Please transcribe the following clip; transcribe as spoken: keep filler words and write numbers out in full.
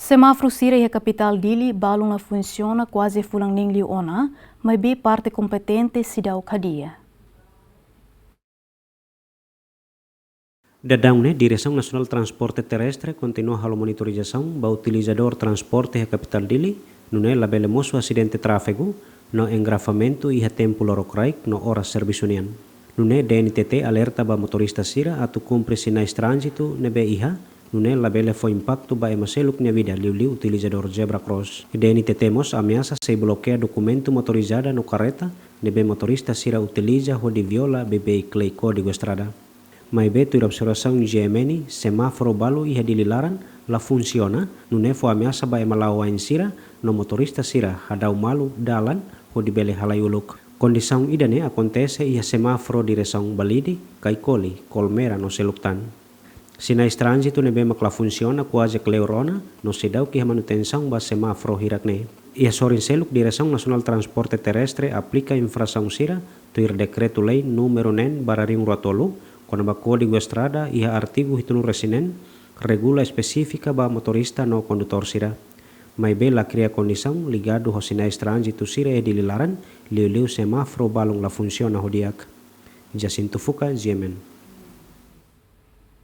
Semáforu sira iha kapitál Dili balun la funsiona kuaze fulan neen liu ona, maibé parte kompetente seidauk hadi'a. Daudaun ne'e, Diresaun Nasionál Transporte Terrestre kontinua halo monitorizasaun ba utilizadór transporte iha kapitál Dili, nune'e labele mosu asidente tráfegu no engarrafamentu iha tempu lorokraik no oras servisu nian. Nune'e D N T T alerta ba motorista sira atu kumpre sinais tránzitu ne'ebé iha, nune'e labele fó impaktu ba ema seluk nia vida, liuliu utilizadór zebra cross. D N T T mós ameasa sei blokeia dokumentu motorizada no karreta ne'ebé motorista sira utiliza hodi viola beibeik lei Kódigu Estrada. Maibé tuir observasaun G M N, semáforu balu iha Dili laran la funsiona, nune'e fó ameasa ba ema la'o ain sira no motorista sira hadau malu dalan hodi bele halai uluk. Kondisaun ida-ne'e akontese iha semáforu diresaun Balide, Caicoli, Colmera no seluk tan. Sinais tránzitu ne'ebé mak la funsiona kuaze kleur ona no seidauk iha manutensaun ba semáforu hirak-ne'e. Iha sorin seluk, Diresaun Nasionál Transporte Terrestre aplika infrasaun sira tuir Dekretu-Lei númeru neen barra rihun rua tolu, kona-ba Kódigu Estrada, iha artigu hitunulu resin neen, regula espesífika ba motorista no kondutór sira. Maibé la kria kondisaun ligadu ho sinais tránzitu sira iha Dili laran, liuliu semáforu balun la funsiona ho di'ak. Jacinto Fuca, G M N.